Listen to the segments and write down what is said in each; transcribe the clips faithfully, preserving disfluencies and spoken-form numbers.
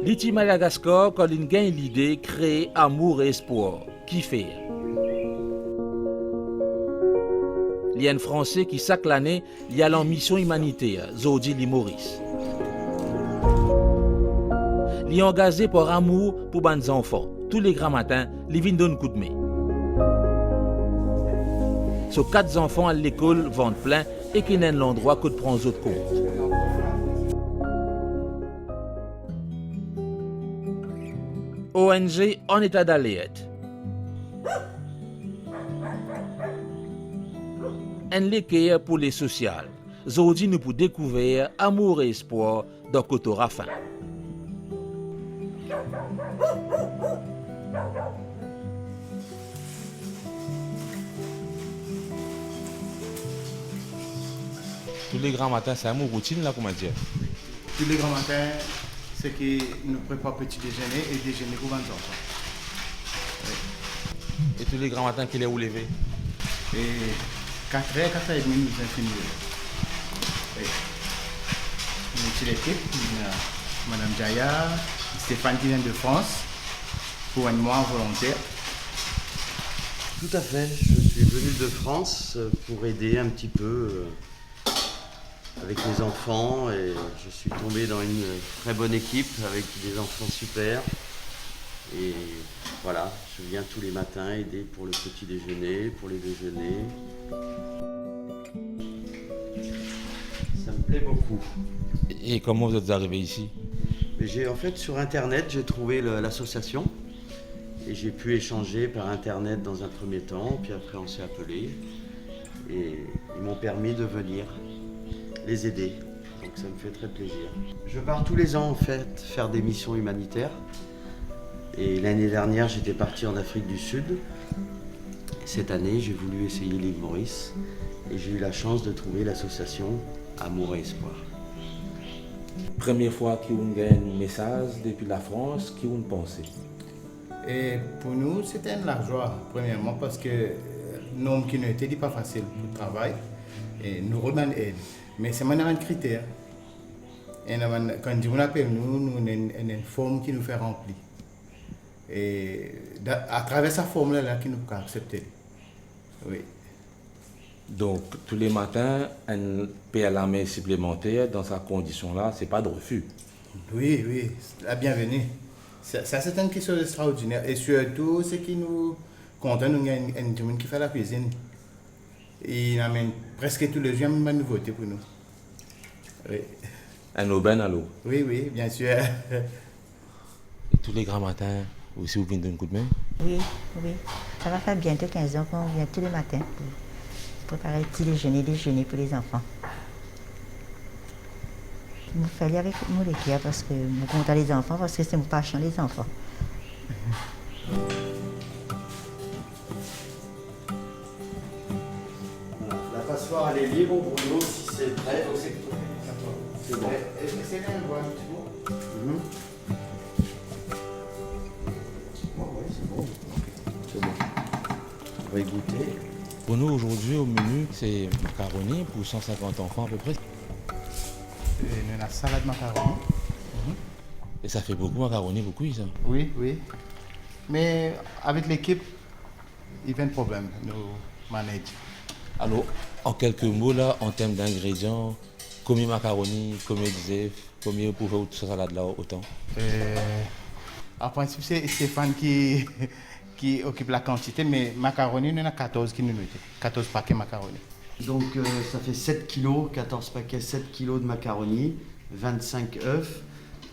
Li ti Madagaskar kan li'nn gagn lide kree Amour et Espoir. Kifer? Li enn Franse ki sak lane li al an mision imaniter, zordi li Moris. Li angaze par amour pou bann zanfan. Tou le gramatin, li vinn donn koudme. So kat zanfan al lekol vant plin ek ena enn landrwa kot pran zot kont. O N G an eta dalert. Enn leker pou lesosial. Zordi nou pou dekouver Amour et Espoir dan Koto Rafin. Tou le gramatin, se mo routin la, koumadir. Tou le gramatin, se ki nou prepar peti dezene e dezene pou bann zanfan. Wi. E tou le gramatin, kiler ou leve? E kat er, kat er edmi, nou bizin fini leve. Wi. Nou ti lekip, nou ena Madam Jaya, Stéphane ki vinn de Frans, pou enn mwa volonter. Tout à fait, je suis venu de France, euh, pour aider un petit peu, euh, avec mes enfants et je suis tombé dans une très bonne équipe avec des enfants super. Et voilà, je viens tous les matins aider pour le petit déjeuner, pour les déjeuners. Ça me plaît beaucoup. Et comment vous êtes arrivé ici ? Mais j'ai, en fait, sur Internet, j'ai trouvé le, l'association et j'ai pu échanger par Internet dans un premier temps, puis après on s'est appelé et ils m'ont permis de venir les aider. Donc ça me fait très plaisir. Je pars tous les ans, en fait, faire des missions humanitaires. Et l'année dernière, j'étais parti en Afrique du Sud. Cette année, j'ai voulu essayer l'île Maurice et j'ai eu la chance de trouver l'association Amour et Espoir. Premie fwa ki ou'nn gagn enn mesaz depi Lafrans, ki ou'nn panse? E pou nou, se ti enn lazwa, premierman, parski, eh, nonb ki nou ete, li pa fasil pou travay, e nou rod bann ed. Me selman ena bann kriter. Ena bann, kan dimoun apel nou, nou ena enn, enn, enn form ki nou fer ranpli. E da-, atraver sa form la, la ki nou pou kav aksepte li. Wi. Donk, tou le matin, enn per lame siplemanter dan sa kondision la, se pa de refi. Wi, wi, la bienveni. Sa, sa se enn kiksoz extraordiner. E sirtou, seki nou kontan, nou gagn enn, enn dimoun ki fer lakwizinn. Li amenn preske tou le zour, amenn bann nouvote pou nou. Wi. Enn obenn, alor? Wi, wi, bien sir. E tou le gramatin osi, ou vinn donn koudme? Wi, wi. Sa va fer biento kinz an ki nou vinn tou le matin pou prepare ti dezene, dezene pou lezanfan. Mo fer li avek mo leker parski mo kontan lezanfan, parski se mo pasion, lezanfan. Voilà. La passoire, elle est libre, Bruno, si c'est prêt. C'est bon. Essayez de voir un petit peu. Mhm. Ouais, ouais, c'est bon. C'est bon. On va y goûter. Pour nous, aujourd'hui, au menu, c'est macaroni pour cent cinquante enfants à peu près. Et on a salade macaroni. Mhm. Et ça fait beaucoup macaroni pour cuire, ça. Oui, oui. Mais avec l'équipe, i pa enn problem, nou manage. Alor, an kelke mo la, an term dingredian, komie makaroni, komie zef, komie pou fer tou sa salad la otan? Euh, an prinsip, se Stéphane ki, ki okip lakantite, me makaroni, nou ena katorz ki nou mete, katorz pake makaroni. Donc, euh, ça fait sept kilos, quatorze paquets, sept kilos de macaroni, vingt-cinq œufs,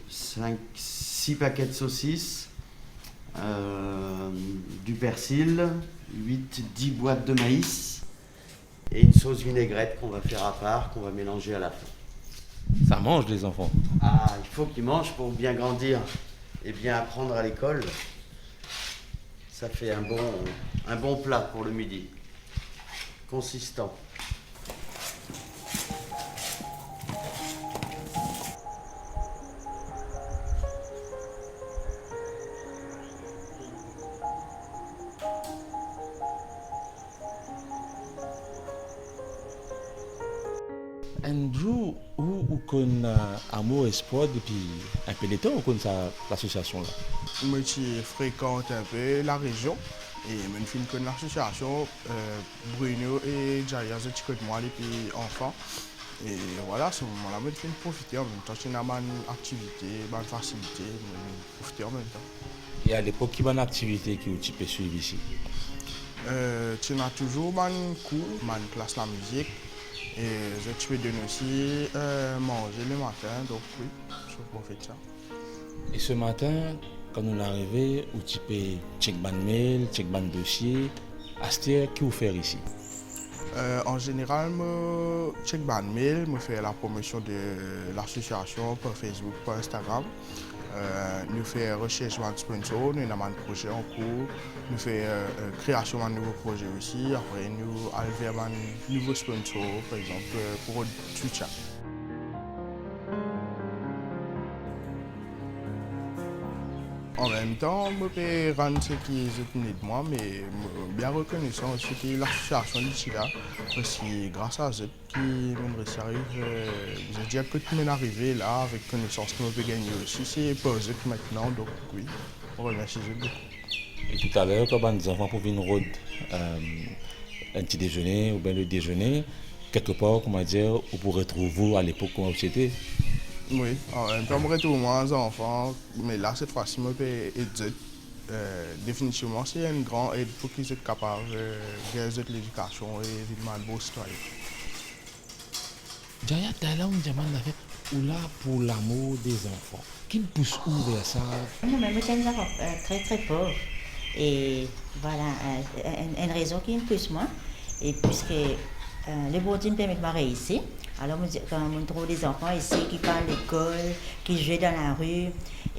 cinq, six paquets de saucisses, euh, du persil, huit, dix boîtes de maïs et une sauce vinaigrette qu'on va faire à part, qu'on va mélanger à la fin. Ça mange, les enfants. Ah, il faut qu'ils mangent pour bien grandir et bien apprendre à l'école. Ça fait un bon, un bon plat pour le midi. Consistant. Enn zour ou Ou konn, eh, Amour Esport depi inpe letan, ou konn sa lasosiasion la? Mo ti frekant inpe larezion e mo finn konn lasosiasion, eh, Bruno e Jaya, zot ti konn mwa depi anfan. E vwala, se moman la mo finn profite, anmemtan ti ena bann aktivite, bann fasilite, mo profite anmemtan. E alepok, ki bann aktivite ki ou ti pe swiv isi? Eh, ti ena touzour bann kour, bann klas lamizik, e zot ti pe donn osi, eh, manze lematin, donk wi, so profit sa. E se matin, kan nou'nn arive, ou ti pe check bann mail, check bann dosie. Aster, ki ou fer isi? Eh, an zeneral, mo check bann mail, mo fer lapromosion de lasosiasion par Facebook, par Instagram. Eh, nou fer resers bann sponsor, nou ena bann proze ankour, nou fer, eh, eh, kreasion bann nouvo proze osi, apre nou al ver bann nouvo sponsor, par exanp, eh, pou rod soutien. Anmemtan, mo pe rann seki zot inn ed mwa, me mo bien rekonesan osi ki lasosiasion li ti la, parski gras a zot ki mo'nn resi ariv, eh, je veux dire, kot mo'nn arive la, avek konesans ki mo pe gagne osi, se par zot aster, donk wi, mo remersi zot boukou. E toutaler, kan bann zanfan pou vinn rod, eh, enn ti dezene oubien le dezene, kelkepar, koumadir, ou pou retrouv ou alepok, kouma ou ti ete? Wi, anmemtan mo retrouv mwa zanfan, me la, set fwa si, mo pe ed zot. Eh, definitivman, se enn gran ed pou ki zot kapav, eh, gagn zot ledikasion e vinn bann bon sitwayin. Jaya, taler ou dir mwa enn zafer, ou la pou lamour de zanfan. Ki pous ou ver sa? Mwa mem, mo ti enn zanfan, eh, tre, tre pov. E vwala, eh, enn, enn rezon ki pous mwa. E piske, eh, Lebondie inn permet mwa reisi, alor mo dir, kan mo trouv de zanfan isi ki pa lekol, ki zwe dan lari,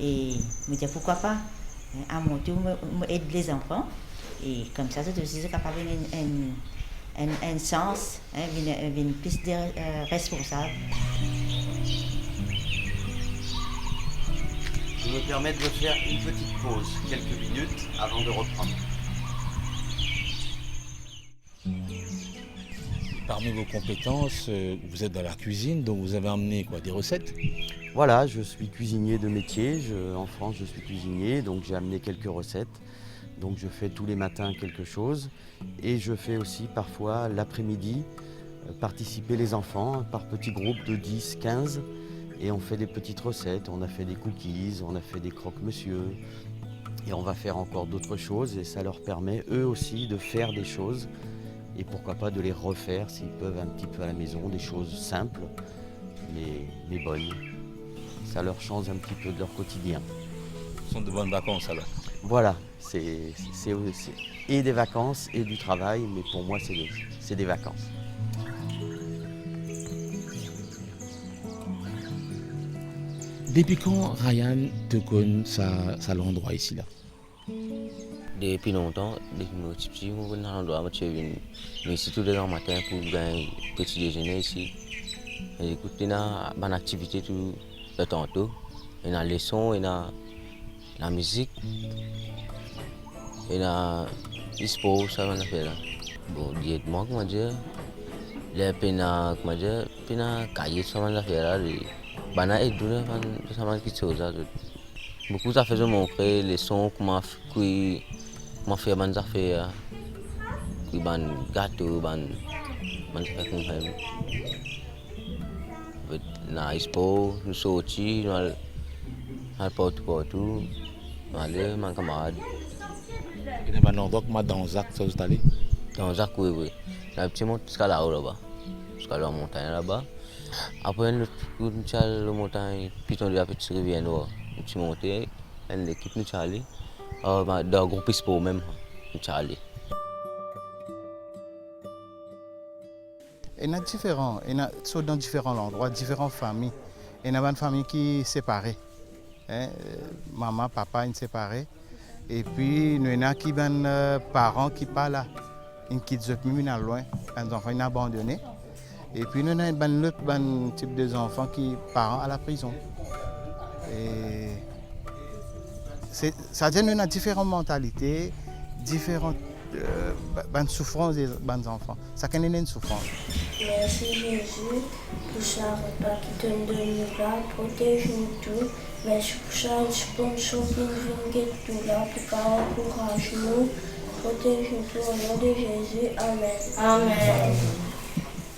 e mo dir, pourkoi pa? Hein, à mon tour, mo, mo ed lezanfan, e koumsa zot osi, zot kapav vinn enn, enn, enn, enn sans, hein, vinn, vinn plis de, eh, responsab. Je me permets de faire une petite pause, quelques minutes, avant de reprendre. Parmi vos compétences, euh, vous êtes dans la cuisine, donc vous avez amené quoi, des recettes ? Voilà, je suis cuisinier de métier. Je, en France, je suis cuisinier, donc j'ai amené quelques recettes. Donc je fais tous les matins quelque chose. Et je fais aussi parfois l'après-midi, euh, participer les enfants par petits groupes de dix, quinze. Et on fait des petites recettes. On a fait des cookies, on a fait des croque-monsieur. Et on va faire encore d'autres choses et ça leur permet eux aussi de faire des choses et pourquoi pas de les refaire s'ils peuvent un petit peu à la maison, des choses simples mais, mais bonnes. Ça leur change un petit peu de leur quotidien. Ce sont de bonnes vacances alors. Voilà, c'est, c'est, c'est et des vacances et du travail, mais pour moi c'est des, c'est des vacances. Depi kan Ryan to konn sa, sa landrwa isi la? Depi lontan, depi mo tipti, mo konn sa landrwa, mo ti vinn isi tou le gran matin pou gagn peti dezene isi. E ekout, ena bann aktivite tou, tanto, ena leson, ena lamizik, ena spor, sa bann zafer la. Bon, li ed mwa, koumadir, ler pena, koumadir, pena kaye, sa bann zafer la, li, bann la ed nou dan bann, sa bann kiksoz la, zot. Boukou zafer zot montre, leson, kouma f-, kwi, kouma fer bann zafer, kwi bann gato, bann, bann zafer koumsa. Anfet, ena spor, nou sorti, nou al, al partou, partou, nou ale, bann kamarad. Ena bann landrwa kouma Danzak, sa zot ale? Danzak, wi, wi. Nou ti mont ziska lao laba, ziska lor montagn laba. Apre, enn lot kout, nou ti al lor montagn, Piton de la Petite Rivière Noire. Nou ti monte, enn lekip nou ti ale. Ah, ba, dan group spor mem, nou ti ale. Ena diferan, ena sort dan diferan landrwa, diferan fami. Ena bann fami ki separe, hein, eh, mama, papa inn separe. Epi nou ena ki bann, eh, paran ki pa la, inn kit zot mem, inn al lwin, bann zanfan inn abandone. Epi nou ena bann lot, bann tip de zanfan ki paran al prizon. E se, savedir nou ena diferan mantalite, diferan Eh, ba-, bann soufrans de bann zanfan. Sakenn ena enn soufrans. Mersi Zezi pou sa repa ki to'nn donn nou la, protez nou tou. Mersi pou sa enn sponsor ki vinn get nou la, pou kapav ankouraz nou, protez nou tou, o non de Zezi, amen. Amen.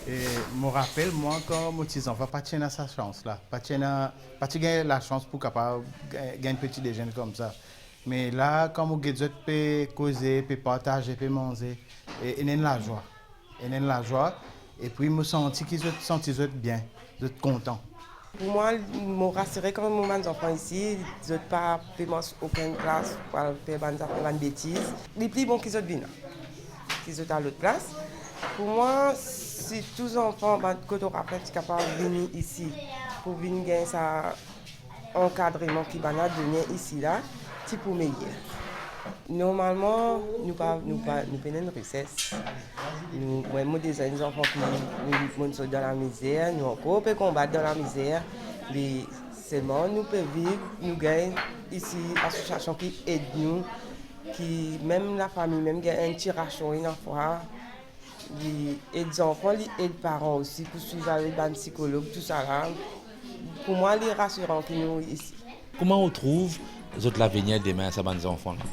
E mo rapel mwa kan mo ti zanfan pa ti ena sa sans la, pa ti ena, pa ti gagn lasans pou kapav gagn, gagn peti dezinn koumsa. Me la, kan mo get zot pe koze, pe partaze, pe manze, e, ena enn lazwa. Ena enn lazwa, epi mo santi ki zot santi zot bien, zot kontan. Pou mwa, mo rasire kan mo bann zanfan isi, zot pa pe mars okenn plas pou al fer bann zafer, bann betiz. Li pli bon ki zot vinn la, ki zot al lot plas. Pou mwa, sirtou zanfan, bann kot Oraplen ti kapav vini isi pou vinn gagn sa ankadreman ki bann la done isi la, ti pou meyer. Normalman, nou pa, nou pa, nou pena enn reses. Nou, mwa, mo deza enn zanfan ki, nou, mo'nn sot dan lamizer, nou ankor pe konbat dan lamizer. Me selman nou pe viv, nou gagn isi asosiasion ki ed nou, ki mem lafami mem gagn enn ti rasion ena fwa. Li ed zanfan, li ed paran osi pou swiv avek bann psikolog, tousala. Pou mwa, li rasiran ki nou isi. Kouma ou trouv zot lavenir demin, sa bann zanfan la?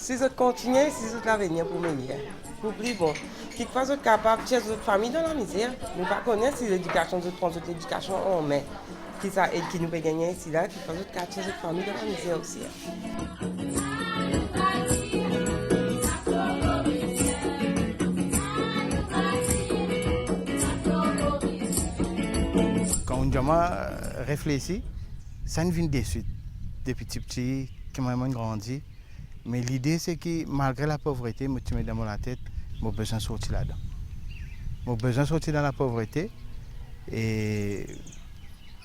Si zot kontigne, si zot lavenir pou meyer, pou pli bon. Kikfwa zot kapav tir zot fami dan lamizer, nou pa kone si ledikasion, zot pran zot ledikasion an me. Ki sa ed ki nou pe gagne isi la, ki fer zot kapav tir zot fami dan lamizer osi. Kan mo dir mwa reflesi, sa inn vinn deswit, depi tipti, kouma mo'nn grandi, Me lide se ki, malgre lapovrete, mo ti met dan mo latet, mo bizin sorti ladan. Mo bizin sorti dan lapovrete, e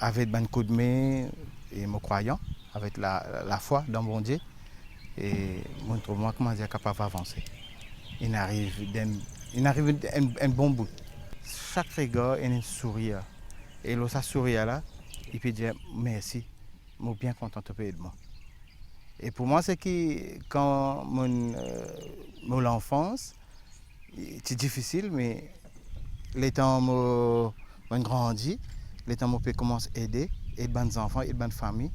avek bann koudme, e mo krwayan, avek la, lafwa dan Bondie, e mo'nn trouv mwa, kouma dir, kapav avanse. Inn ariv dan, inn ariv enn, enn bon bout. Sak regar ena enn sourir. E lor sa sourir la, li pe dir, "Mersi, mo bien kontan to pe ed mwa." E pou mwa, se ki kan mo'nn, eh, mo lanfans, ti difisil, me letan mo, mo'nn grandi, letan mo pe koumans ede, ed bann zanfan, ed bann fami,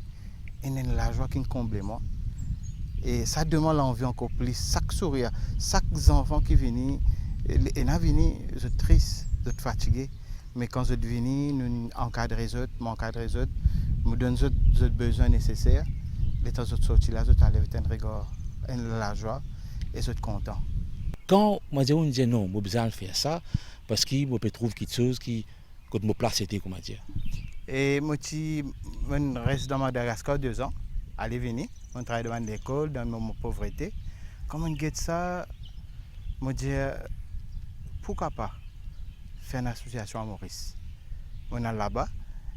ena enn lazwa ki'nn konble mwa. E sa donn mwa lanvi ankor plis. Sak sourir, sak zanfan ki vini, e, ena vini, zot tris, zot fatige. Me kan zot vini, nou ankadre zot, mo ankadre zot, mo donn zot, zot bizin neseser. Letan zot sorti la, zot ale avek enn regar, enn lazwa, e zot kontan. Kan, mo dir, ou dir non, mo bizin al fer sa, parski mo pe trouv kiksoz ki, kot mo plas ete, kouma dir. E mo ti, mo'nn res dan Madagaskar de zan, ale vini, mo'nn travay dan bann lekol, dan moman povrete. Kan mo'nn get sa, mo dir, pourkwa pa fer enn asosiasion a Moris. Mo'nn al laba,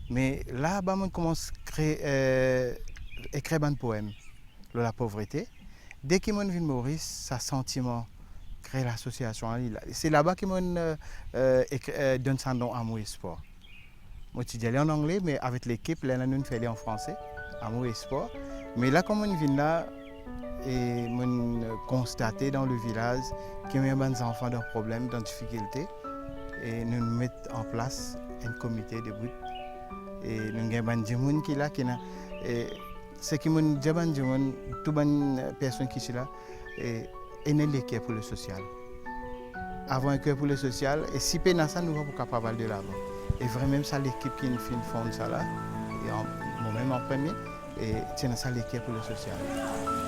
me laba mo'nn koumans kre-, eh, ekrir bann poem lor lapovrete. Deki mo'nn vinn Moris, sa santiman kre lasosiasion la, li la. Se laba ki mo'nn, eh, eh, ek-, eh, donn sa nom Amour Espoir. Mo ti dir li an angle, me avek lekip, lerla nou'nn fer li an franse, Amour Espoir. Me la, kan mo'nn vinn la, e mo'nn konstate dan le vilaz ki ena bann zanfan dan problem, dan difikilte, e nou'nn met an plas enn komite debout, e nou'nn gagn bann dimoun ki la, ki ena, e seki mo'nn dir bann dimoun, tou bann personn ki ti la, e, ena enn leker pou lesosial. Avoir enn ker pou lesosial, e si pena sa, nou pa pou kapav al delavan. E vremem sa lekip ki finn fonn sa la, e an, momem an premie, e ti ena sa leker pou lesosial.